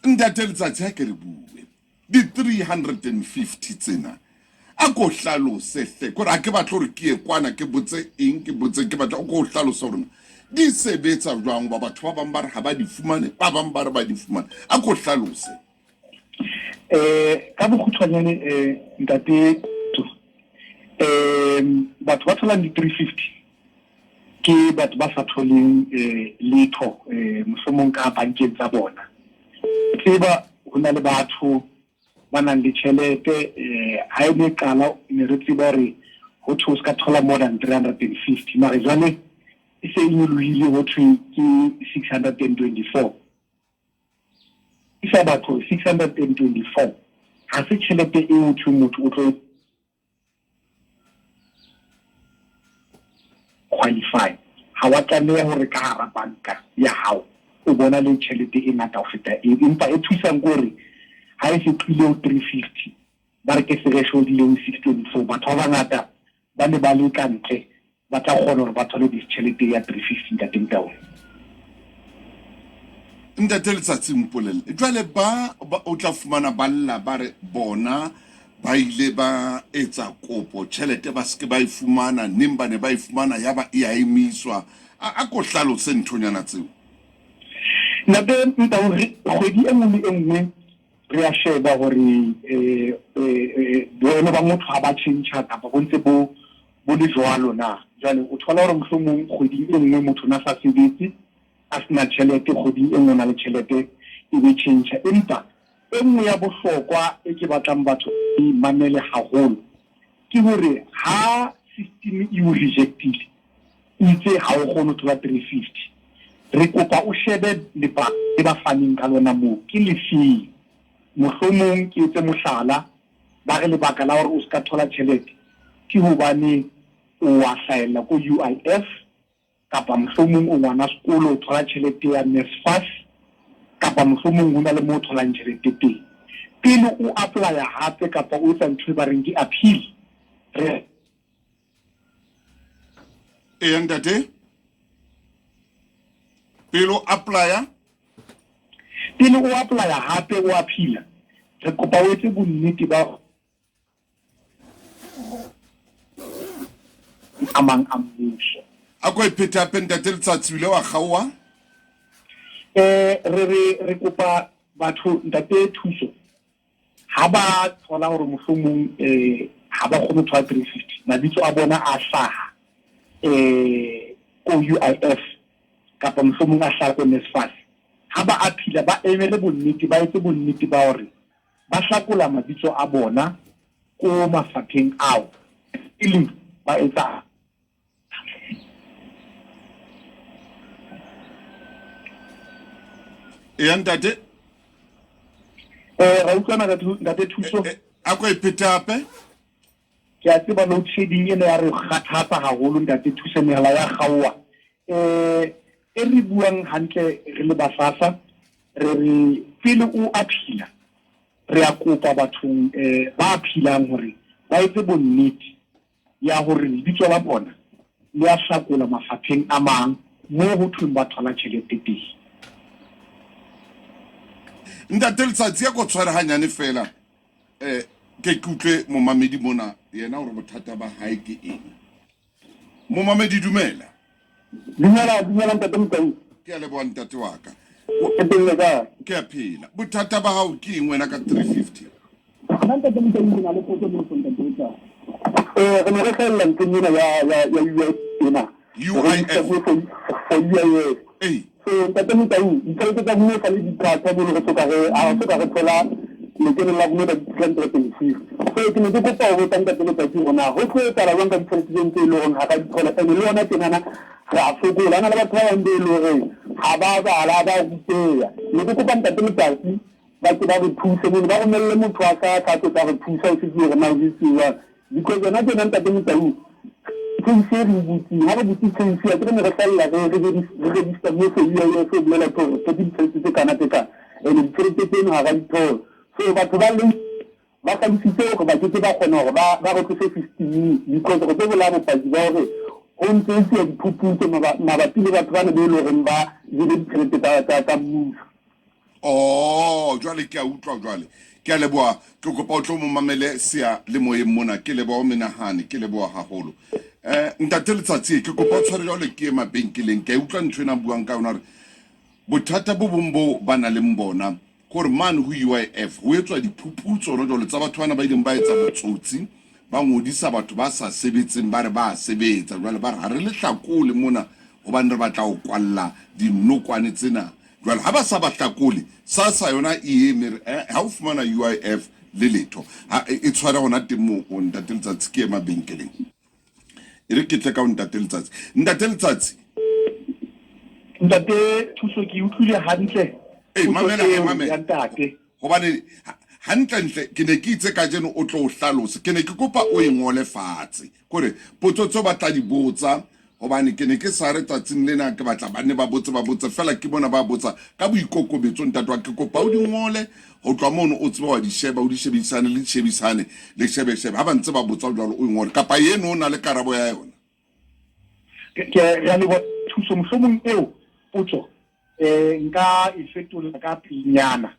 Ntate Letsatsi, ha ke re bue di-350 tsena, a ko hlalose hle, kore ha ke batle gore ke ye kwana ke botse eng, ke botse, ke batla o ko hlalose gore di sebetsa jwang, goba batho ba bang ba re ga ba di fumane, ba bang ba re ba di fumane, a ko hlalose. Ka bokgutshwanyane, ntate, batho ba tholang di-350 ke batho ba sa tholeng letho, mohlomong ka bankeng tsa bona. Tseba ho na le batho ba nang le tjhelete. Ha e ne qala, ne re tseba hore ho thwe o ska thola more than 350, mare jwale e se e nyolohile, ho thwe ke 624. Isa batho, 624 ha se tjhelete eo thwe motho o tlo qualify. Ha wa tlameha hore ka hara banka ya hao o bona le tjhelete e ngata ho feta eo, empa e thusang ke hore ha e se tlile ho 350, ba re ke threshold le ho 624, batho ba bangata ba ne ba le ka ntle ba tla kgona hore ba thole this tjhelete ya 350, ntate Motaung. Ntate Letsatsi, mpolelle jwale, ba o tla fumana ba lla, ba re bona ba ile ba etsa kopo, tjhelete ba seke ba e fumana, neng ba ne ba e fumana ya ba e a emiswa. A ko hlalose nthonyana tseo. Ntate Motaung, kgwedi e nngwe le e nngwe re a sheba hore boemo ba motho ha ba tjhentjha kapa bo ntse bo le jwalo na. Jwale o thola hore mohlomong kgweding e nngwe motho na sa sebetse, a sena tjhelete, kgweding e nngwe o na le tjhelete, e be tjhentjha. Empa e nngwe ya bohlokwa e ke batlang batho e mamele haholo ke hore ha system e o rejectile, itse ha o kgone ho thola 350, re kopa o shebe lebaka le ba faneng ka lona moo ke lefeng. Mohlomong ke etse mohlala, ba re lebaka la hore o ska thola tjhelete ke hobane o wa hlahella ko UIF, kapa mohlomong o ngwana sekolo, o thola tjhelete ya NSFAS, kapa mohlomong ho na le mo o tholang tjhelete teng. Pele o apply-a hape kapa o etsa ntho e ba reng ke appeal, re Eya ntate, pele o apply-a, pele o apply-a hape o appeal-a, re kopa o etse bonnete ba a mang a mmuso. A ko e phete hape, ntate Letsatsi, o ile wa kgaoha. Re re kopa batho, ntate Thuso, ha ba thola hore mohlomong ha ba kgone ho thola 350, mabitso a bona a hlaha ko UIF kapa mohlomong a hlaha ko NSFAS, ha ba appeal-a, ba emele bonnete, ba etse bonnete ba hore ba hlakola mabitso a bona ko mafapheng ao pele ba etsa. Eya ntate. Ra utlwana, ntate Thuso. A ko e phete hape. Ke a tseba load shedding ena ya re kgathatsa haholo, ntate Thuso, mehala ya kgaoa. E re buang hantle re le basasa, re re pele o appeal-a, re a kopa bathong ba appeal-ang hore ba etse bonnete ya hore lebitso la bona le a hlakola mafapheng a mang moo ho thweng ba thola tjhelete teng. Ntate Letsatsi, ya ko tshware hanyane fela, ke ke utlwe momamedi mona yena hore bothata ba hae ke eng. Momamedi, dumela. Dumela, dumela ntate Motaung. Ke a leboha, ntate wa ka. Ke teng, ka? Ke a phela. Bothata ba hao ke eng wena ka 350? Nna, ntate Motaung, ke na le potso mo ntate Motaung. Re ne re hlahella ntlheng ena ya UIF ena. UIF. For UIF. So ntate Motaung, ditjhelete tsa rona sa le di-thata mono, re soka re ha soka re thola lekeno la rona ka di-350. So ke ne ke kopa ho botsa ntate Letsatsi hore na ho tlo etsahala jwang ka ditjhelete tseno tse e leng hore ha ra di thola, and le yona tjenana re a sokola. Ho na le batho ba bang be e leng hore ha ba bala, ha ba ruteha. Ne ke kopa ntate Letsatsi ba ke ba re thuse mono, ba romelle motho a sa tlo tla re thusa ho se hore na ho etsuwa jwang, because yona tjena, ntate Motaung, case e re e butseng, ha re butse case, akere ne re hlahella re register mo for UIF, o bolela hore re thotse ditjhelete tse kana tse kana, and ditjhelete tseno ha ra di thola. So batho ba le ba hlalositse hore ba keke ba kgona hore ba re tlose systeming, because re tlo bolaya bopaki ba hore ho ntse etsuwa diphuputso mabapi le batho bana be e leng horeng ba jele ditjhelete tsa mmuso. Oh, jwale ke a utlwa jwale. Ke a leboha, ke kopa o tlo mo mamele seya le moyeng mona. Ke leboha o menahane, ke leboha haholo. Eh, ntate Letsatsi, ke kopa o tshware jwale ke ye mabenkeleng. Ke a utlwa ntho ena buang ka yona hore bothata bo bong bo ba nang le bona kore mane ho UIF ho etswa diphuputso no jwale tsa batho bana ba ileng ba etsa botsotsi ba ngodisa batho ba sa sebetseng ba re ba sebetsa jwale ba re ha re le hlakole mona hobane re batla ho kwalla dinokwane tsena. Jwale ha ba sa ba hlakole, SASSA yona e eme re eh, ha o fumana UIF le letho. Ha e, e tshware hona teng moo o Ntate Letsatsi ke ema benkeleng. E re ke tle ka o Ntate Letsatsi. Ntate Letsatsi. Ntate Thuso ke utlwile hantle. Ee, mamela, mamela. Ya ntate. Hobane hantlentle ke ne ke itse kajeno o tlo o hlalose. Ke ne ke kopa o e ngole fatshe. Kore potso tseo ba tla di botsa hobane ke ne ke sa re tsatsing lena ke batla ba ne ba botse ba botse fela ke bona ba botsa ka boikokobetso ntate wa ke kopa o di ngole ho tloha mono o tsebe wa di sheba o di shebisane le di shebisane le shebe shebe ha ba ntse ba botsa jwalo o e ngole kapa eno o na le karabo ya yona. Ke ya leboha thuso mohlomong eo potso eh nka e fetola ka pelenyana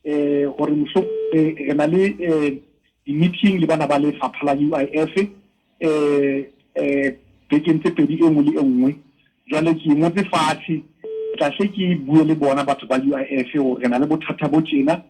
eh gore mohlomong eh, re na le eh di-meeting le bana ba lefapha la UIF eh eh bekeng tse pedi e nngwe le e nngwe jwale ke ngotse fatshe tla hle ke bue le bona batho ba UIF gore re na le bothata bo tjena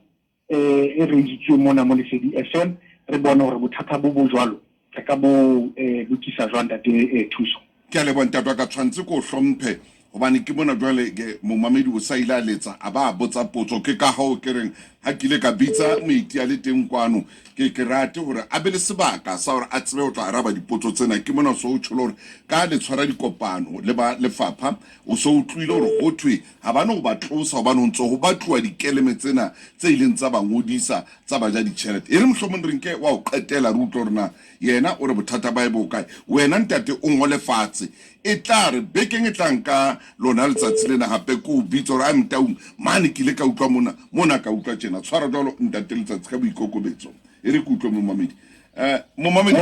eh e reisitsweng mona mo Lesedi FM re bone gore bothata bo bo jwalo re ka bo eh lokisa jwang ntate eh, Thuso. Ke a leboha ntate wa ka tshwantse ko hlomphe hobane ke mona jwale ke momamedi o sa ile a letsa a ba a botsa potso ke ka hoo ke reng ha ke ile ka bitsa moeti a le teng kwano ke ke rate hore a be le sebaka sa hore a tsebe ho tla araba dipotso tsena ke mona so o tjholo hore ka le tshwara dikopano le ba lefapha o so utlwile hore ho thwe Ha ba no ba tlosa hobane ho ntse ho batluwa dikeleme tsena tse ileng tsa ba ngodisa tsa ba ja ditjhelete. E re mohlomong re nke wa ho qetela re utlwe hore na yena o re bothata ba e bo kae. Wena ntate o ngole fatshe. E tla re bekeng e tlang ka lona letsatsi lena hape ke o bitse hore a Motaung mane ke ile ka utlwa mona, mona ka utlwa tjena. Tshwara jwalo ntate Letsatsi ka boikokobetso. E re ke utlwe momamedi. Eh, momamedi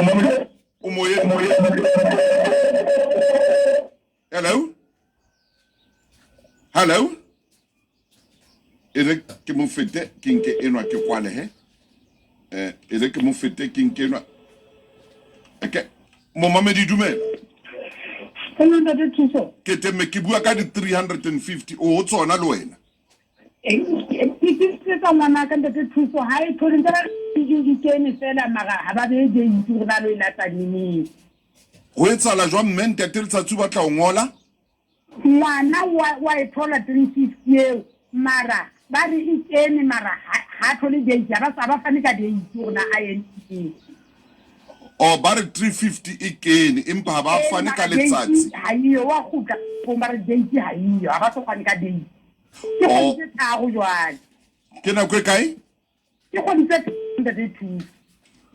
o moyeng. Hello? Hello? E re ke mo fete ke nke enwa ke kwale he. Eh, e re ke mo fete ke nke enwa. Okay. Momamedi dumela. Hello ntate Thuso. Ke temme ke bua ka di 350 o ho tsona le wena. Ke tlisetsa ngwana ka ntate Thuso ha e thole ntse ba di kene fela mara ha ba behe date gore ba lo e lata neneng. Ho etsahala jwang mme ntate Letsatsi o batla ho ngola? Ngwana wa e thola 350 eo mara ba re e kene mara ha thole date ha ba ba fane ka date gore na a ye neng. Oh ba re 350 e kene empa ha ba fane ka letsatsi. Ha iyo wa kgutla ba re date ha iyo ha ba so fane ka date. Ke kgwedi tse tharo jwale. Ke nako e kae? Ke kgwedi tse ntate Thuso.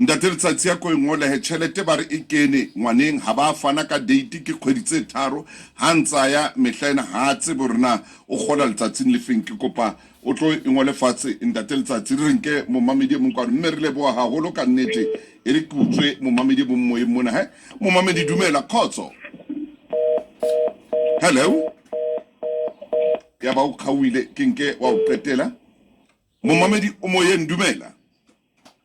Ntate Letsatsi ya ko e ngolehe tjhelete ba re e kene ngwaneng ha ba fana ka date ke kgwedi tse tharo ha ntsa ya mehla ena ha tsebe hore na o kgola letsatsing le feng ke kopa o tlo e ngole fatshe ntate Letsatsi re nke momamedi e mong kwano mme re leboha haholo ka nnete e re ke utswe momamedi e mong moyeng mona he momamedi dumela khotso hello ya ba o kgaohile ke nke wa o qetela Momamedi o moyeng, dumela.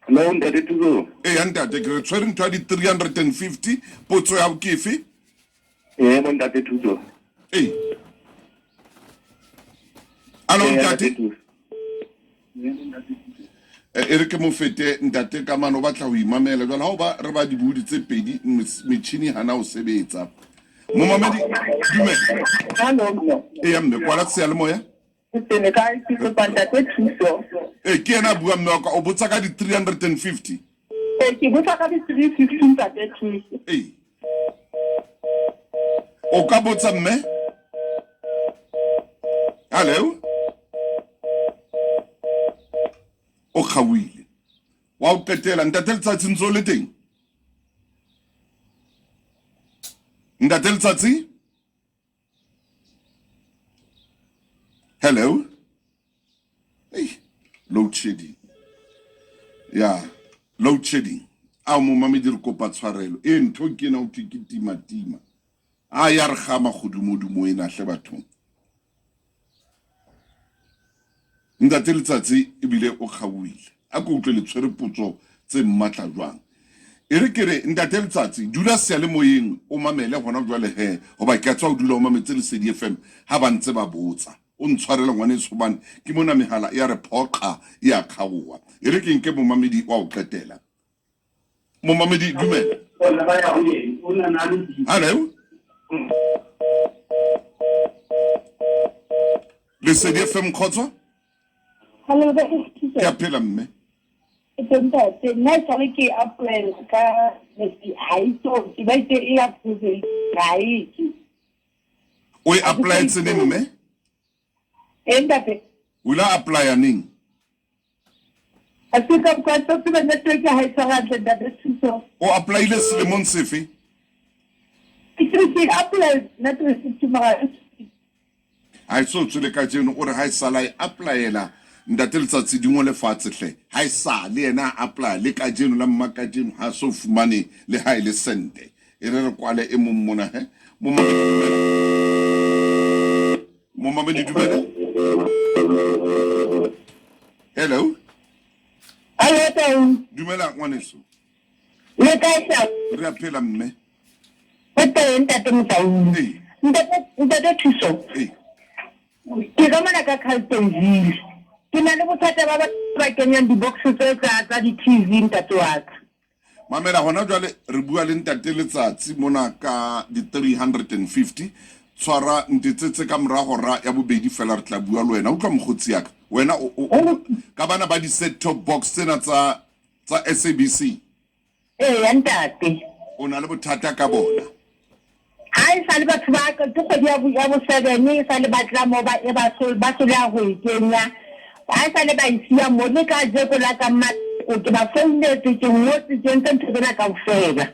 Hello, ntate Thuso. Ee, ntate, ke re tshwere ntho ya di-350. Potso ya ke efe? Ee, bo ntate Thuso. Ee. Alo, ntate. E re ke mo fete ntate ka mane o batla ho imamela jwale ha o ba re ba dibuhudi tse pedi metjhini hana ho sebetsa. Momamedi, dumela. Hello. Ee, mme kwala seyalemoya. Ke tsene kae? Ke kopa ntate thuso. Ee, ke yena a buang mme wa ka. O botsa ka di-350? Ee, ke botsa ka di-350 ntate Thuso. Ee. O ka botsa mme? Hello? O kgaohile. Wa o qetela ntate Letsatsi ntse o le teng? Ntate Letsatsi? Hello? Hey, load shedding. Ya, load shedding. A mo mamedi re kopa tshwarelo. E ntho ke ena o thwe ke tima tima. A ya re gama godimo-dumo ena hle bathong. Ntate Letsatsi ebile o kgaohile. A ko utlwe le tshwere potso tse mmatla jwang. E re ke re Ntate Letsatsi dula seyalemoyeng o mamele hona jwale he hoba ke a tswa o dula o mametse Lesedi FM ha ba ntse ba botsa. O ntshwarele ngwaneso hobane ke mona mehala ya re phoqa e a kgaoha. E re ke nke momamedi wa ho qetela. Momamedi dumela. Hello. Lesedi FM kgotso. Hello, Ke a phela mme. Ntate, nna e sale ke applyela ka ha e tso ke ba itse e approve ha e tswe. O e applyetse neng mme? E ntate. O ile a applya neng? A se ka ka tsa tseba network ha e tshwara hantle ntate Thuso. O applyile selemong sefe? Ke ke apply network ke mara Ha e so tswe le kajeno o re ha e sala e applyela ntate Letsatsi di ngole fatshe hle ha e sa le yena a apply le kajeno la mma kajeno ha so fumane le ha e le sente e re re kwale e mong mona he momamedi dumela hello Hello tau. Dumela ngwaneso. Le kae tau? Re a phela mme. O teng ntate Motaung. Ee. Ntate ntate Thuso. Ee. Ke ka mona ka Carltonville. Ke na le bothata ba ba kenyang di-box tse tsa tsa di-TV ntate wa ka. Mamela hona jwale re bua le ntate Letsatsi mona ka di-350 tshwara ntetsetse ka mora hora ya bobedi fela re tla bua le wena utlwa mokgotsi ya ka wena o, o, o, ka bana ba di-set top box tsena tsa tsa SABC Eya ntate. O na le bothata ka bona. Ha e sa le batho ba ke kgwedi ya bo ya bo seven e sa le ba tla mo ba e ba so ba hloleha ho e kenya. Ha e sa le ba e siya mo le ka jeko la ka mma ke ba founetse ke ngotse ke entse ntho tsena kaofela.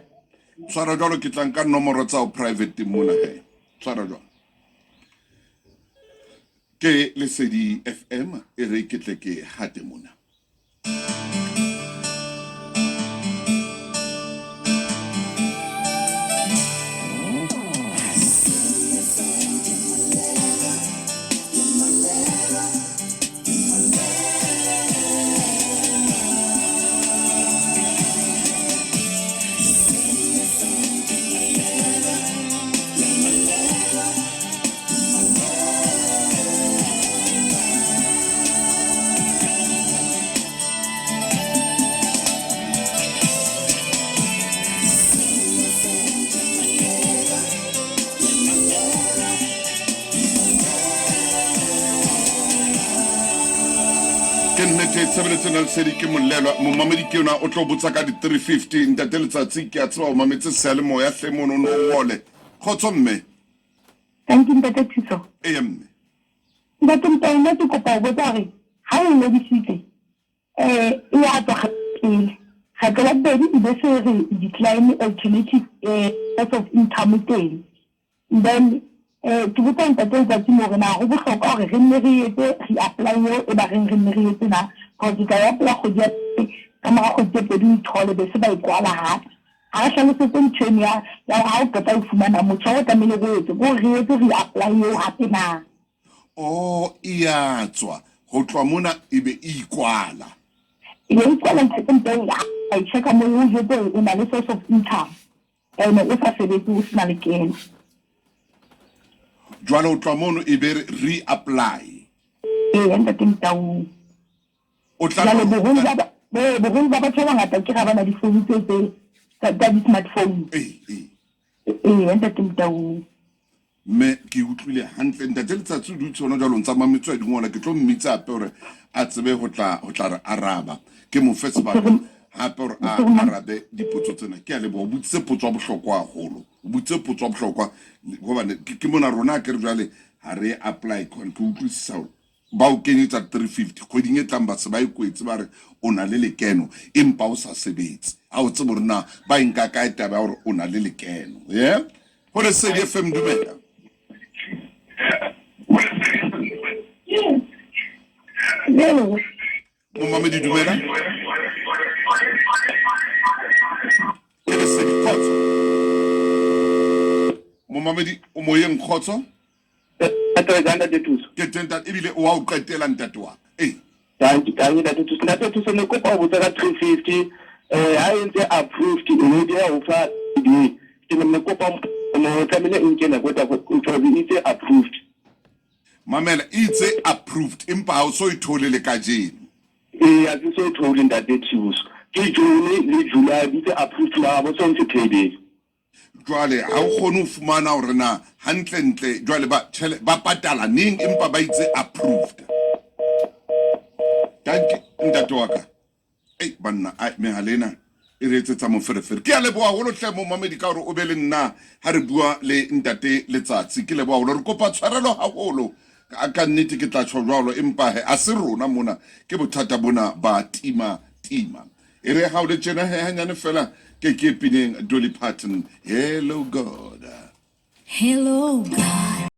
Tshwara jwalo ke tla nka nomoro tsa ho private mona he. Tshwara jwalo. Ke Lesedi FM e re ke tle ke hate mona. Ke nnete tshebeletso ena lesedi ke molelwa momamedi ke yona o tlo botsa ka di-350 ntate Letsatsi ke a tseba o mametse seyalemoya hle mono o ngole kgotso mme. Thank you ntate Thuso. Eya mme. Ntate Mtaung ke kopa ho botsa hore ha o ngodisitse eh e ya tswa pele kgetlo la bobedi e be se re decline alternative eh source of income teng then eh ke botsa ntate Letsatsi mo hore na ho bohlokwa hore re nne re etse re apply eo e ba reng re nne re etse na cause ke tla e apply kgwedi ya pele ka mora kgwedi tse pedi o ithole be se ba e kwala hape. Ha re hlalosetse ntho eno ya ya hore ha o qeta ho fumana motjha o tlamehile re o etse, ke hore re etse re-apply eo hape na? Oh, e ya tswa ho tloha mona e be e ikwala. E be e ikwala ntate Mpeng, a e checka moo e o jwetse hore o na le source of income ene o sa sebetse o sena lekeno. Jwale ho tloha mono e be re re-apply. Eya ntate Motaung. O tla Jwale boholo ba ba ee, boholo ba batho ba bangata ke ga ba na difounu tse tse tsa tsa di-smartphone. Ee, ee. Ee, ntate Motaung. Mme ke utlwile hantle ntate Letsatsi o dutse hona jwale o ntsa mametse wa dingola ke tlo mmitsa hape hore a tsebe ho tla ho tla re araba ke mo fe sebaka hape hore a arabe dipotso tsena ke a leboha o botsitse potso ya bohlokwa haholo o botsitse potso ya bohlokwa hobane ke mona rona ke re jwale ha re apply con ke utlwisisa hore Ba o kenyetsa 350 kgweding e tlang ba se ba e kwetse ba re o na le lekeno empa o sa sebetse. Ha o tsebe hore na ba e nka kae taba ya hore o na le lekeno. Yeah? Ho Lesedi FM dumela. Momamedi dumela. Ke Lesedi kgotso. Momamedi o moyeng kgotso. Ntate wa ntate Thuso. Ke teng ntate ebile o a o qetela ntate wa ka. Ee. Dankie, dankie Ntate Thuso. Ntate Thuso ne kopa ho botsa ka 350 eh ha e ntse approved e ne dia ho fa di ke ne kopa mo tlamehile e nke nako e because e itse approved. Mamela, e itse approved empa ha o so e thole le kajeno. Ee, ha ke so e thole Ntate Thuso. Ke June le July di itse approved mara bo so ntse payday. Jwale ha o kgone ho fumana hore na hantlentle jwale ba tjhele ba patala neng empa ba itse approved. Dankie ntate wa ka. Ei banna ai mehala ena e re etsetsa moferefere. Ke a leboha haholo hle momamedi ka hore o be le nna ha re bua le ntate Letsatsi. Ke leboha haholo. Re kopa tshwarelo haholo. Ka nnete ke tla tjho jwalo empa he a se rona mona ke bothata bona ba tima tima. E re ha o le tjena he hanyane fela ke ke pineng Dolly Parton. Hello God. Hello God.